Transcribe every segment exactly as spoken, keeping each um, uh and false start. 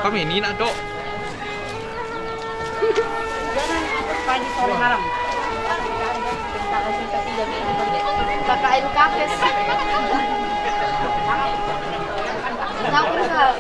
Kami ni nak dok. Pagi sore malam. K K N K P S. Tahu kan, Kak?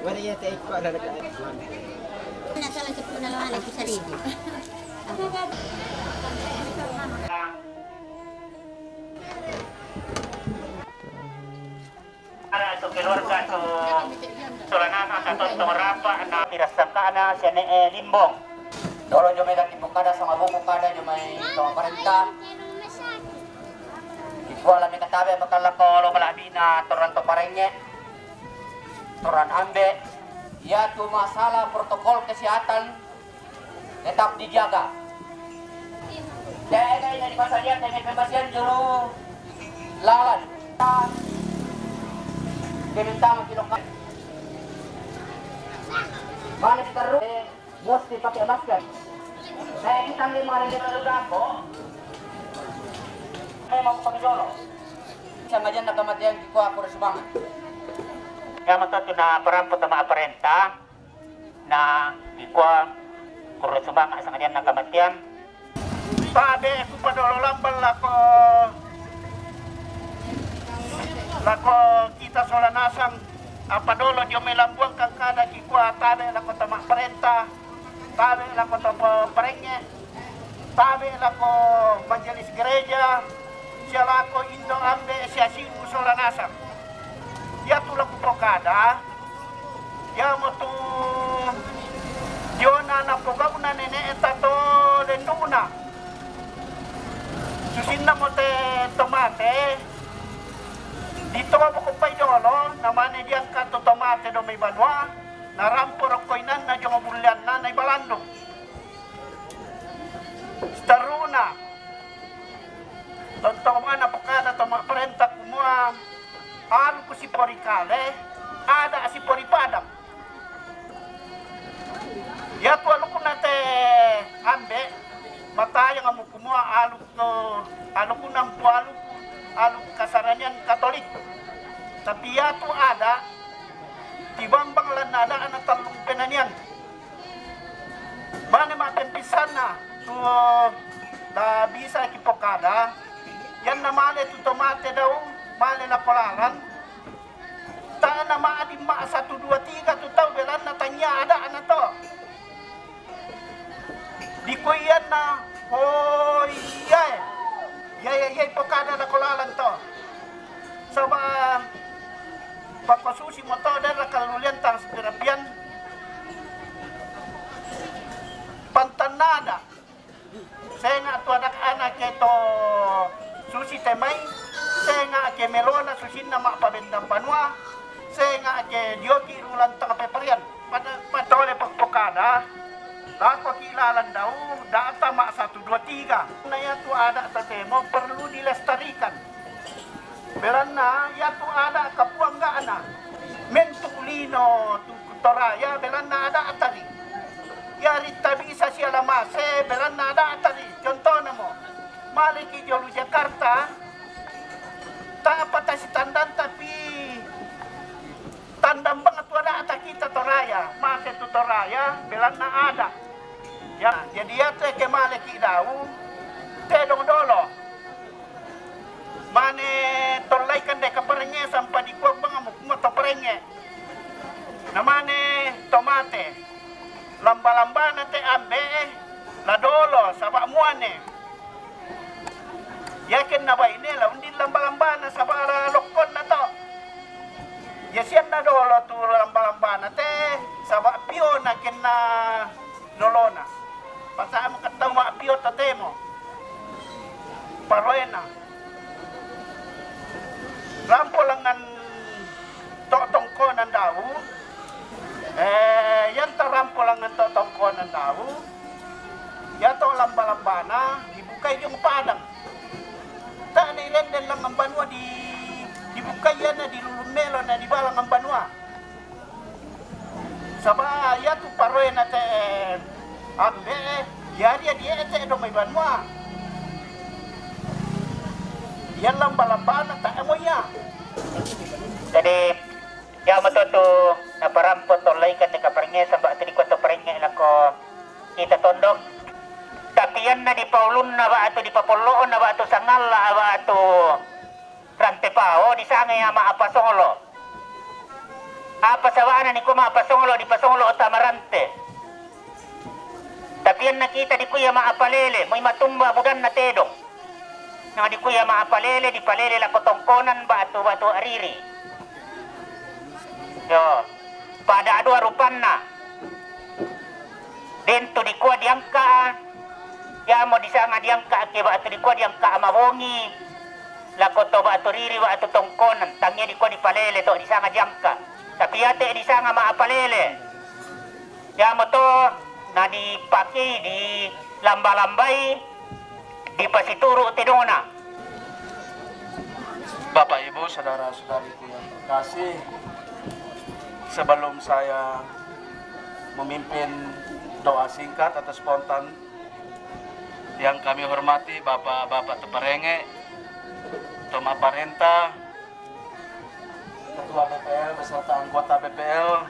Wala iya te ikko ada dekat. Nasa lang sa puna lang, nasa sarili. Para tu keluarga tu Solanasang, atau tu rapa na pirasangkana sene, eh, Limbong. Dolo jo mai daki pokada sama buku kada jo mai to parenta. Ikua lami katabe bakal lako lo malabina toran to parenge, toran ambe. Iya tu masalah protokol kesehatan tetap dijaga. Jaga ini di pasarian, jaga pembersihan juru lalan. Diminta kilo. Manis terus, mesti pakai masker. Saya kita lima hari di Palu Dampo. Memang pakai jolo. Sama janda kematian di kuah kurus banget. Ya, betul tu na perampu sama perintah. Na, ikua, kuro sumanga sangadian na kamatian. Tabe ku padolo lambal lako, lako kita Solanasang, apa dolo jo mai Lambuang kangkada kikua tabe lako tama parenta, tabe lako tama parenge. Tabe lako majelis gereja, sia lako indo ambe sia sibu Solanasang. Iya tu lako pokada, iya mo tu diona na pogauna nene'ta to lenduna. Susinna mo te tomate, di to boko pai dolo, namane diangkat to tomate do mai banua, narampo rokko inanna jongo bulleanna nai balandung. Seteruna. Tontong mana pakada to ma parenta kumua, aluku sipori kale, ada sipori padang. Iya tu aluku nate ambe, matayang amu kumua aluku, aluku nampu aluku, aluku kasaranian Katolik. Tapi iya tu ada, tibambang lan ada ana tallung penanian. Mane mappempissanna tu la bisa ki pokada, iyanna male tu tomate dau, male lako lalan, tana ma'din ma satu dua tiga tu tau belanna tangia ada ana to. Dikui iyanna, oh iya e. Iya, iya, iya, pokada lako lalan to. Saba pakko susi moto dera kalulian tang sipirapian. Pantanna ada. Senga tu anak-anak ke to susi temai, senga ke melona susinna ma pabendang banua, senga ke dioki rulang tang peparian. Pada, pada tole pokpokada, lako ki lalan dau, data ma satu dua tiga. Na iya tu ada tatemo perlu dilestarikan. Belanna iya tu ada kapuanggana. Mentu lino tu Kutoraya belanna ada atari. Iya ritta bisa siala mase belanna ada atari. Contohna mo, maliki jolu Jakarta, tak apa tasi tandang tapi tandang banget tu ada kita Toraya, mase tu Toraya belanna ada. Ya, jadi tau, tedong dolo. Mane tollaikan de kaparengnge sampa dikua bang mukuma to parenge. Namane to mate. Lamba-lambana te ambe, la dolo, saba muane. Yakin na baine la undi lamba-lambana saba la lokkonna to. Ya sianna dolo tu lamba-lambana te, saba piona kenna lolona. Pasama kettau mappio totemo. Paroena. Rampo lengan to tongkonan dau. Eh, yanta rampo lengan to tongkonan dau. Ya to lamba-lambana dibukai jong padang. Tak ni renden lengan banua di, dibukai yana di lulun melo na di balangan banua. Saba ya tu paroena te ambe, ya dia dia ete do mai banua. Ya lamba-lambana tak emo ya. Jadi, ya matotu na parampo tollaikan de kaparengnge saba tu dikua to parenge lako kita tondok. Tapi yanna di paulunna batu di papolloona batu sangalla batu Rante pao disangai ama apa songlo. Apa sabana nikua ma apa songlo, dipasonglo tama rante. Tapi anna kita dikua ma apa lele, moi matumba budanna tedong. Nang dikua ma apa lele, dipalele lako tongkonan batu-batu ariri. Yo, pada dua rupanna. Dentu dikua diangka, yamo disanga diangka ke batu dikua diangka mabongi. Lako to batu riri, batu tongkonan, tangia dikua dipalele to disanga diangka. Tapi ate disanga ma apalele. Yamo to na dipakei di lamba-lambai, dipasituru tedongna. Bapak Ibu, saudara-saudariku yang terkasih, sebelum saya memimpin doa singkat atau spontan, yang kami hormati Bapak-bapak Teperenge, Toma Parenta, Ketua B P L beserta anggota B P L,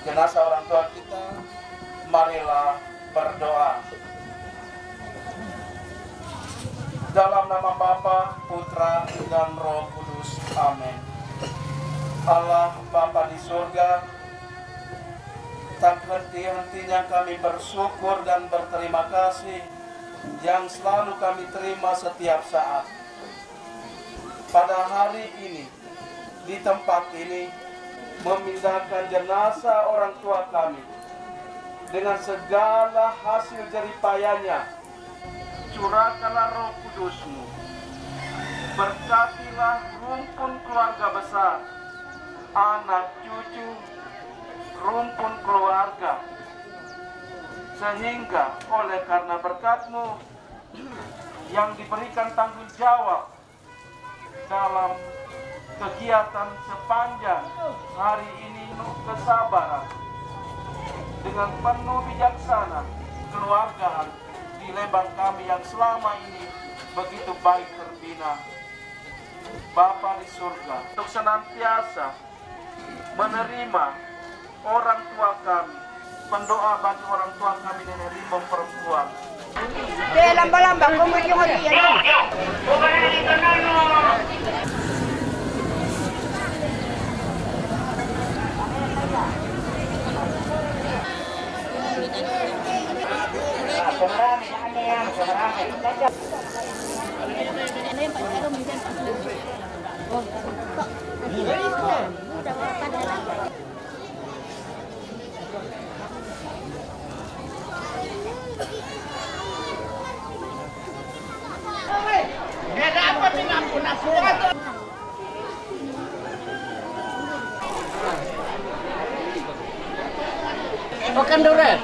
jenazah orang tua kita, marilah berdoa. Dalam nama Bapa, Putra, dan Roh Kudus. Amin. Allah Bapa di surga, tak henti-hentinya kami bersyukur dan berterima kasih yang selalu kami terima setiap saat. Pada hari ini, di tempat ini, memindahkan jenazah orang tua kami dengan segala hasil jeripayanya. Curahkanlah Roh Kudus-Mu. Berkatilah rumpun keluarga besar, anak cucu, rumpun keluarga. Sehingga oleh karena berkat-Mu yang diberikan tanggung jawab dalam kegiatan sepanjang hari ini, penuh kesabaran, dengan penuh bijaksana, keluarga di Lembang kami yang selama ini begitu baik terbina. Bapa di surga, untuk senantiasa menerima orang tua kami, mendoa bagi orang tua kami, Nenek Limbong perempuan. Te lamba-lamba, kau mau jenguk dia. Makan durian.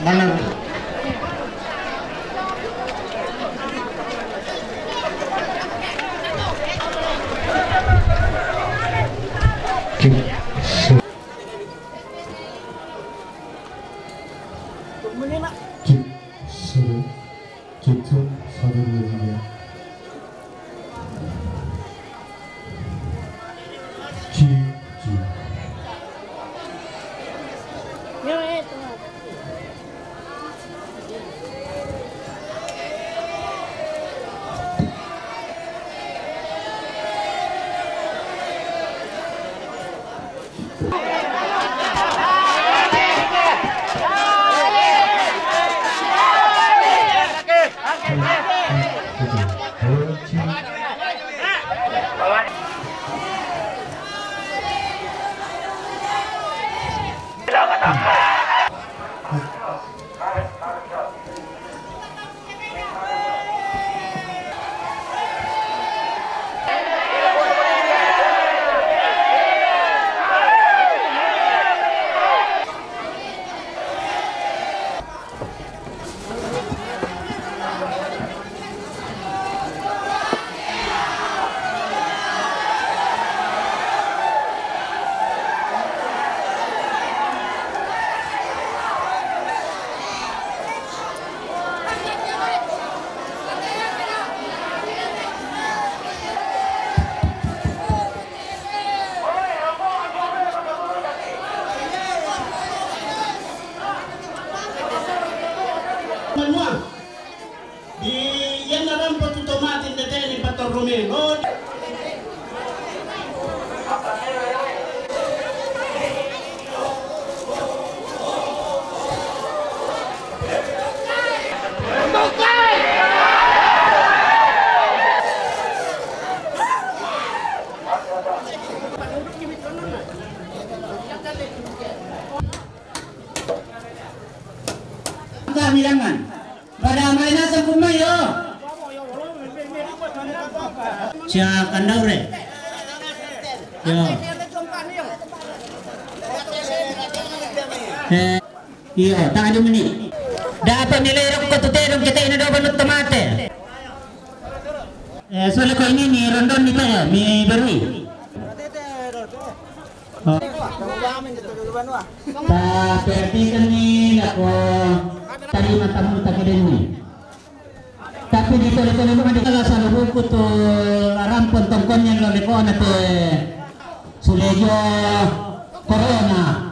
Mana? Cek, se-, cek, satu, satu, dua, tiga. Cek, cek. Manuang. Di iyan na rampa tu tomatin de teni pator rumeno. Angka milangan. Pada main asam kumai yo. Sia kandau re. Yo. Eh, iyo, tangadu meni. Dapat nilai rokko tu tedong kita ini dua banut tomate. Eh, soalnya kau ini ni rondon ni teh, mi beri. Oh. Ta perhatikan ni lako tarima tamu takidenni. Tapi di tole-tole lu ada salah satu buku tu rampon tongkonnya lo leko na te sulejo corona.